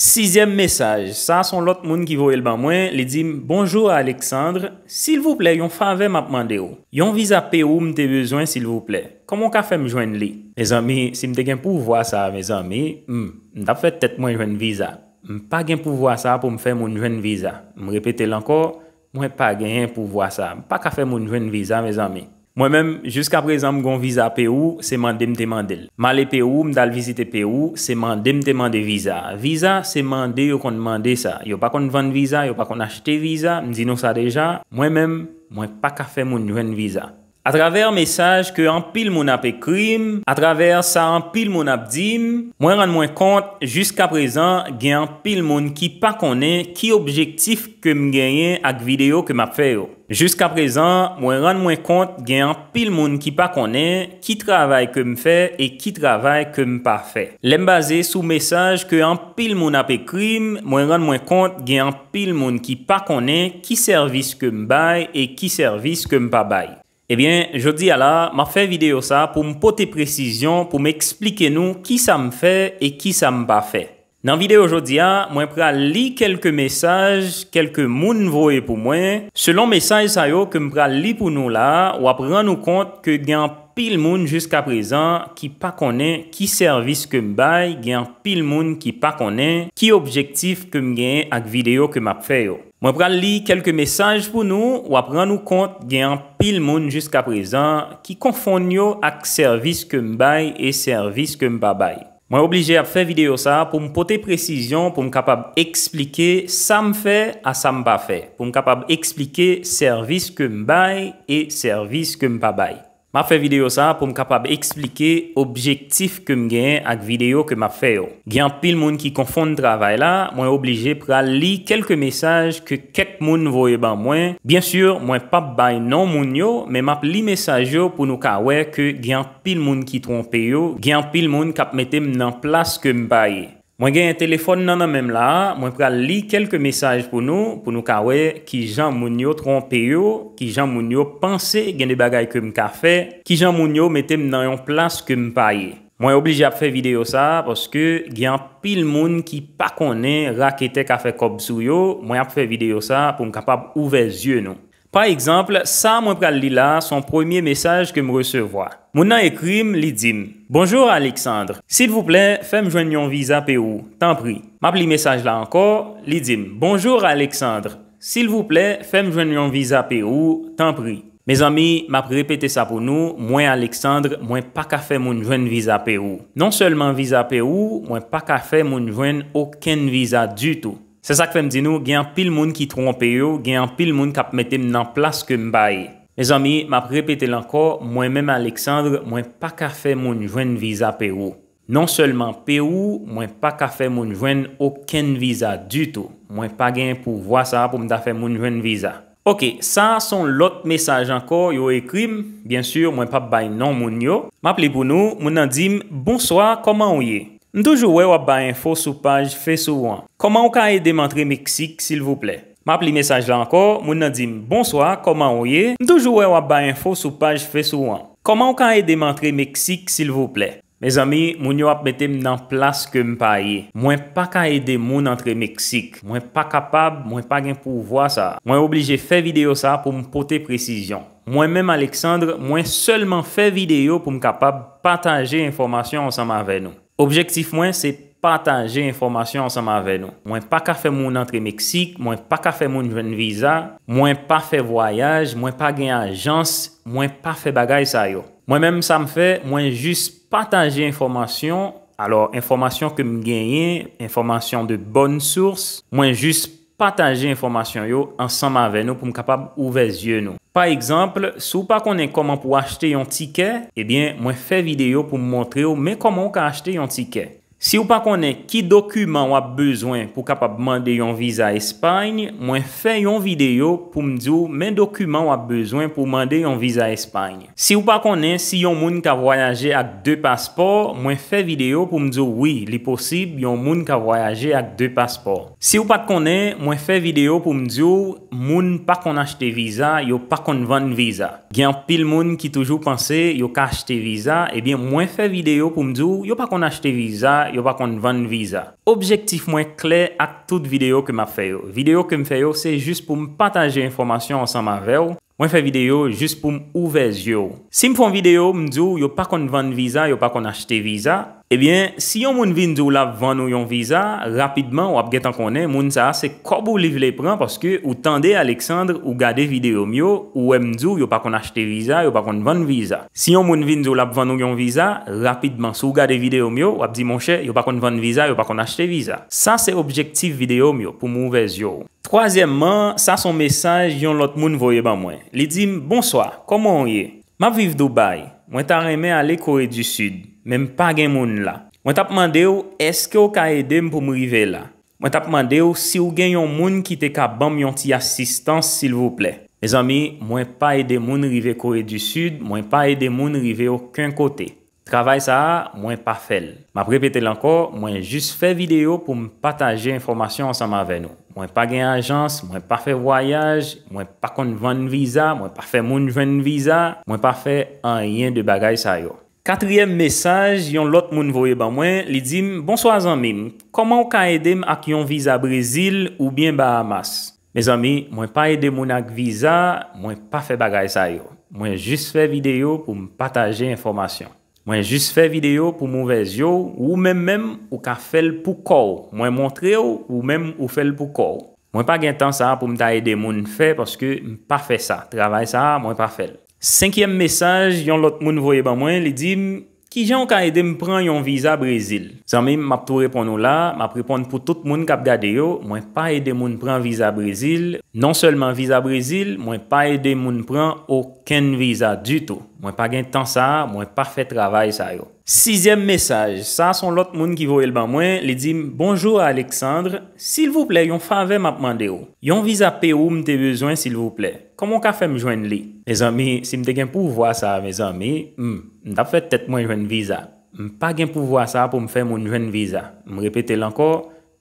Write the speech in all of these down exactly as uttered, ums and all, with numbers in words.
Sizyèm mesaj, sa se yon lòt moun ki voye l ban mwen, li di m, "Bonjour Alexandre, silvouplè yon favè m ap mande w. Yon viza Pewou m te bezwen silvouplè. Kòman w ka fè m jwenn li?" Mezanmi, si m te gen pouvwa sa a, mezanmi, hmm, m t ap fè tèt mwen jwenn viza. M pa gen pouvwa sa a pou m fè moun jwenn viza. M repete l ankò, mwen pa genyen pouvwa sa a. M pa ka fè moun jwenn viza, mezanmi. Mwen menm, jiska prezan m gon viza Pewou, se mande m te mande l. M ale Pewou, m t al vizite Pewou, se mande m te mande viza. Viza, se mande yo konn mande sa. Yo pa konn vann viza, yo pa konn achte viza, m di nou sa deja. Mwen menm, mwen pa ka fè moun jwenn viza. Atravè mesaj ke anpil moun ap ekri m, atravè sa anpil moun ap di m, mwen rann mwen kont, jiska prezan, gen anpil moun ki pa konnen ki objektif ke m genyen ak videyo ke m ap fè yo. Jiska prezan, mwen rann mwen kont gen anpil moun ki pa konnen ki travay ke m fè e ki travay ke m pa fè. Lè m baze sou mesaj ke anpil moun ap ekri m, mwen rann mwen kont gen anpil moun ki pa konnen ki sèvis ke m bay e ki sèvis ke m pa bay. Ebyen, jodi a la, m ap fè videyo sa pou m pote presizyon, pou m eksplike nou kisa m fè e kisa m pa fè. Nan videyo jodi a, mwen pral li kèlke mesaj kèlke moun voye pou mwen. Selon mesaj sa yo ke m pral li pou nou la a, w ap rann ou kont ke gen anpil moun jiska prezan ki pa konnen ki sèvis ke m bay, gen anpil moun ki pa konnen ki objektif ke m genyen ak videyo ke m ap fè yo. Mwen pral li kèlke mesaj pou nou, w ap rann ou kont gen anpil moun jiska prezan ki konfonn yo ak sèvis ke m bay e sèvis ke m pa bay. Mwen oblije ap fè videyo sa a pou m pote presizyon, pou m kapab eksplike sa m fè a sa m pa fè, pou m kapab eksplike sèvis ke m bay e sèvis ke m pa bay. M ap fè videyo sa a pou m kapab eksplike objektif ke m genyen ak videyo ke m ap fè yo. Gen anpil moun ki konfonn travay la, mwen oblije pral li kèlke mesaj ke kèk moun voye ban mwen. Byen si, mwen p ap bay non moun yo, men m ap li mesaj yo pou nou ka wè ke gen anpil moun ki twonpe yo, gen anpil moun k ap mete m nan plas ke m pa ye. Mwen genyen telefòn nan nan men m la a, mwen pral li kèlke mesaj pou nou, pou nou ka wè kijan moun yo twonpe yo, kijan moun yo panse gen de bagay ke m ka fè, kijan moun yo mete m nan yon plas ke m pa ye. Mwen oblije ap fè videyo sa a paske gen anpil moun ki pa konnen raketè ka fè kòb sou yo, mwen ap fè videyo sa a pou m kapab ouvè zye nou. Pa egzanp, sa mwen pral li la a se yon premye mesaj ke m resevwa. Moun nan ekri m, li di m, "Bonjour Alexandre, silvouplè fè m jwenn yon viza Pewou, tanpri." M ap li mesaj la ankò, li di m, "Bonjour Alexandre, silvouplè fè m jwenn yon viza Pewou, tanpri." Mezanmi, m ap repete sa pou nou, mwen Alexandre, mwen pa ka fè moun jwenn viza Pewou. Non sèlman viza Pewou, mwen pa ka fè moun jwenn okenn viza ditou. Se sa k fè m di nou, gen anpil moun ki twonpe yo, gen anpil moun k ap mete m nan plas ke m pa ye. Mezanmi, m ap repete l ankò, mwen menm Alexandre, mwen pa ka fè moun jwenn viza Pewou. Non sèlman Pewou, mwen pa ka fè moun jwenn okenn viza ditou. Mwen pa gen pouvwa sa a pou m ta fè moun jwenn viza. Oke, sa a se yon lòt mesaj ankò, yo ekri m. Byen si, mwen p ap bay non moun yo. M ap li pou nou, moun nan di m, "Bonswa, kòman w ye? M toujou wè w ap bay enfo sou paj Face ou an. Kòman w ka ede m antre Meksik, silvouplè?" M ap li mesaj la ankò, moun nan di m, "Bonswa, kòman w ye? M toujou wè w ap bay enfo sou paj Face ou an. Kòman w ka ede m antre Meksik, silvouplè?" Mezanmi, moun yo ap mete m nan plas ke m pa ye. Mwen pa ka ede moun antre Meksik. Mwen pa kapab, mwen pa gen pouvwa sa a. Mwen oblije fè videyo sa a pou m pote presizyon. Mwen menm, Alexandre, mwen sèlman fè videyo pou m kapab pataje enfòmasyon ansanm avè nou. Objektif mwen, se pataje enfòmasyon ansanm avè nou. Mwen pa ka fè moun antre Meksik, mwen pa ka fè moun jwenn viza, mwen pa fè vwayaj, mwen pa gen ajans, mwen pa fè bagay sa yo. Mwen menm, sa m fè, mwen jis pataje enfòmasyon. Alò, enfòmasyon ke m genyen, enfòmasyon de bonne source, mwen jis pataje enfòmasyon yo ansanm avè nou pou m kapab ouvè zye nou. Pa egzanp, si w pa konnen kòman pou w achte yon tikè, ebyen, mwen fè videyo pou m montre w men kòman w ka achte yon tikè. Si w pa konnen ki dokiman w ap bezwen pou w kapab mande yon viza Espay, mwen fè yon videyo pou m di w men dokiman w ap bezwen pou w mande yon viza Espay. Si w pa konnen si yon moun ka vwayaje ak de paspò, mwen fè videyo pou m di w wi, li posib yon moun ka vwayaje ak de paspò. Si w pa t konnen, mwen fè videyo pou m di w moun pa konn achte viza, yo pa konn vann viza. Gen anpil moun ki toujou panse yo ka achte viza, ebyen mwen fè videyo pou m di w yo pa konn achte viza, yo pa konn vann viza. Objektif mwen klè ak tout videyo ke m ap fè yo. Videyo ke m fè yo, se jis pou m pataje enfòmasyon ansanm avè w. Mwen fè videyo jis pou m ouvè zye w. Si m fè yon videyo, m di w yo pa konn vann viza, yo pa konn achte viza, ebyen, si yon moun vin di w l ap vann ou yon viza, rapidman w ap gentan konnen moun sa a se kòb ou li vle pran, paske ou tande Alexandre, ou gade videyo m yo, ou wè m di w yo pa konn achte viza, yo pa konn vann viza. Si yon moun vin di w l ap vann ou yon viza, rapidman, si w gade videyo m yo, w ap di, monchè, yo pa konn vann viza, yo pa konn achte viza. Sa se objektif videyo m yo, pou m ouvè zye w. Twazyèmman, sa se yon mesaj yon lòt moun voye ban mwen. Li di m, bonswa, kòman w ye? M ap viv Dubai. Mwen ta renmen ale Kore di Sid, men m pa gen moun la. Mwen t ap mande w, èske w ka ede m pou m rive la? Mwen t ap mande w si w gen yon moun ki te ka ban m yon ti asistans, silvouplè. Mezanmi, mwen pa ede moun rive Kore di Sid, mwen pa ede moun rive okenn kote. Travay sa a, mwen pa fè l. M ap repete l ankò, mwen jis fè videyo pou m pataje enfòmasyon ansanm avè nou. Mwen pa gen ajans, mwen pa fè vwayaj, mwen pa konn vann viza, mwen pa fè moun jwenn viza, mwen pa fè anyen de bagay sa yo. Katriyèm mesaj yon lòt moun voye ban mwen, li di m, bonswa zanmi m, kòman w ka ede m ak yon viza Brezil oubyen Bahamas? Mezanmi, mwen pa ede moun ak viza, mwen pa fè bagay sa yo. Mwen jis fè videyo pou m pataje enfòmasyon. Mwen jis fè videyo pou m ouvè zye w, ou menm menm, ou ka fè l pou kò w. Mwen montre w, ou menm, ou fè l pou kò w. Mwen pa gen tan sa a pou m ta ede moun fè, paske m pa fè sa. Travay sa a, mwen pa fè l. Senkyèm mesaj yon lòt moun voye ban mwen, li di m, kijan w ka ede m pran yon viza Brezil? Zanmi m, m ap tou reponn ou la, m ap reponn pou tout moun k ap gade yo, mwen pa ede moun pran viza Brezil. Non sèlman viza Brezil, mwen pa ede moun pran okenn viza ditou. Mwen pa gen tan sa a, mwen pa fè travay sa yo. Sizyèm mesaj, sa se yon lòt moun ki voye l ban mwen, li di m, bonjou Alexandre, silvouplè yon favè m ap mande w. Yon viza Pewou m te bezwen silvouplè. Kòman w ka fè m jwenn li? Mezanmi, si m te gen pouvwa sa a, mezanmi, hmm, m t ap fè tèt mwen jwenn viza. M pa gen pouvwa sa a pou m fè moun jwenn viza. M repete l ankò,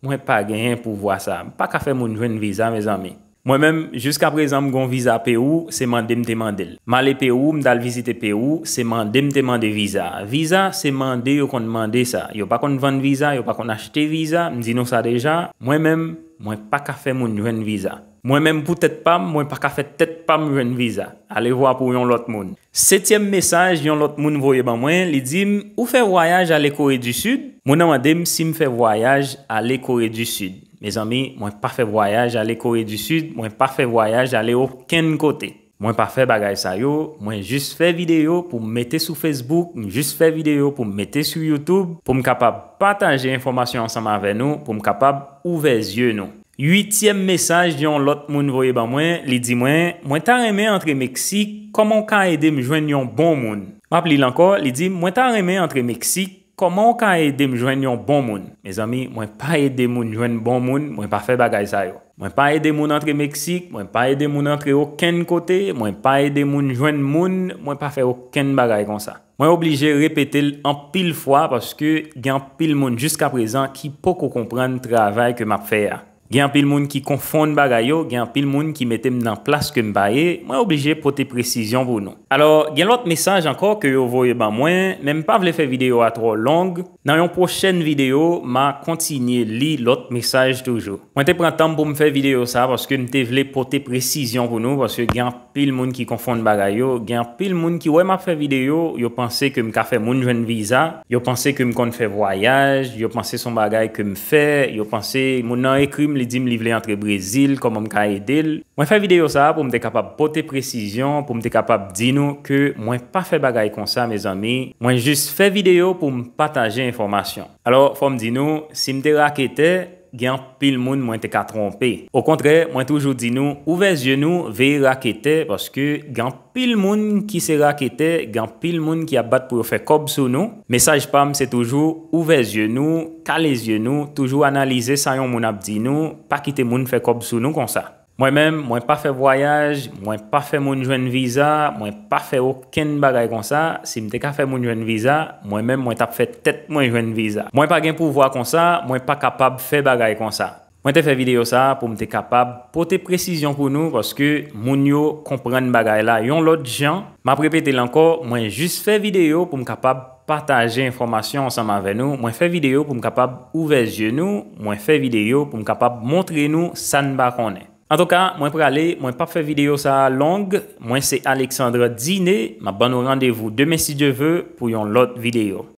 mwen pa genyen pouvwa sa a. M pa ka fè moun jwenn viza, mezanmi. Mwen menm, jiskaprezan m gon viza Pewou, se mande m te mande l. M ale Pewou, m t al vizite Pewou, se mande m te mande viza a. Viza, se mande yo konn mande sa. Yo pa konn vann viza, yo pa konn achte viza, m di nou sa deja. Mwen menm, mwen pa ka fè moun jwenn viza. Mwen menm pou tèt pa m, mwen pa ka fè tèt pa m jwenn viza. Alevwa pou yon lòt moun. Setyèm mesaj yon lòt moun voye ban mwen, li di m, ou fè vwayaj ale Kore di Sid? Moun nan mande m si m fè vwayaj ale Kore di Sid. Mezanmi, mwen pa fè vwayaj ale Kore di Sid, mwen pa fè vwayaj ale okenn kote. Mwen pa fè bagay sa yo, mwen jis fè videyo pou m mete sou Facebook, m jis fè videyo pou m mete sou YouTube, pou m kapab pataje enfòmasyon ansanm avè nou, pou m kapab ouvè zye nou. Uityèm mesaj yon lòt moun voye ban mwen, li di mwen, mwen ta renmen antre Meksik, kòman w ka ede m jwenn yon bon moun? M ap li l ankò, li di m, mwen ta renmen antre Meksik, kòman w ka ede m jwenn yon bon moun? Mezanmi, mwen pa ede moun jwenn bon moun, mwen pa fè bagay sa yo. Mwen pa ede moun antre Meksik, mwen pa ede moun antre okenn kote, mwen pa ede moun jwenn moun, mwen pa fè okenn bagay konsa. Mwen oblije repete l anpil fwa paske gen anpil moun jiskaprezan ki poko konprann travay ke m ap fè a. Gen anpil moun ki konfonn bagay yo, gen anpil moun ki mete m nan plas ke m pa ye, mwen oblije pote presizyon pou nou. Alò, gen lòt mesaj ankò ke yo voye ban mwen, men m pa vle fè videyo a twò long. Nan yon pwochèn videyo, m a kontinye li lòt mesaj toujou. Mwen te pran tan m pou m fè videyo sa a paske m te vle pote presizyon pou nou, paske gen anpil moun ki konfonn bagay yo, gen anpil moun ki wè m ap fè videyo, yo panse ke m ka fè moun jwenn viza, yo panse ke m konn fè vwayaj, yo panse se yon bagay ke m fè, yo panse moun nan ekri m, li di m li vle antre Brezil, kòman m ka ede l. Mwen fè videyo sa a pou m te kapab pote presizyon, pou m te kapab di nou ke mwen pa fè bagay konsa, mezanmi. Mwen jis fè videyo pou m pataje enfòmasyon. Alò, fò m di nou, si m te raketè, gen anpil moun mwen te ka twonpe. Okontrè, mwen toujou di nou, ouvè zye nou, veye raketè, paske gen anpil moun ki se raketè, gen anpil moun ki ap bat pou yo fè kòb sou nou. Mesaj pa m se toujou, ouvè zye nou, kale zye nou, toujou analize sa yon moun ap di nou, pa kite moun fè kòb sou nou konsa. Mwen menm, mwen pa fè vwayaj, mwen pa fè moun jwenn viza, mwen pa fè okenn bagay konsa. Si m te ka fè moun jwenn viza, mwen menm mwen t ap fè tèt mwen jwenn viza. Mwen pa gen pouvwa konsa, mwen pa kapab fè bagay konsa. Mwen te fè videyo sa a pou m te kapab pote presizyon pou nou, paske moun yo konprann bagay la yon lòt jan. M ap repete l ankò, mwen jis fè videyo pou m kapab pataje enfòmasyon ansanm avè nou. Mwen fè videyo pou m kapab ouvè zye nou. Mwen fè videyo pou m kapab montre nou sa n pa konnen. Antouka, mwen prale, mwen p ap fè videyo sa a long. Mwen se Alexandre Diné. M ap ban nou randevou demen si Dye ve pou yon lòt videyo.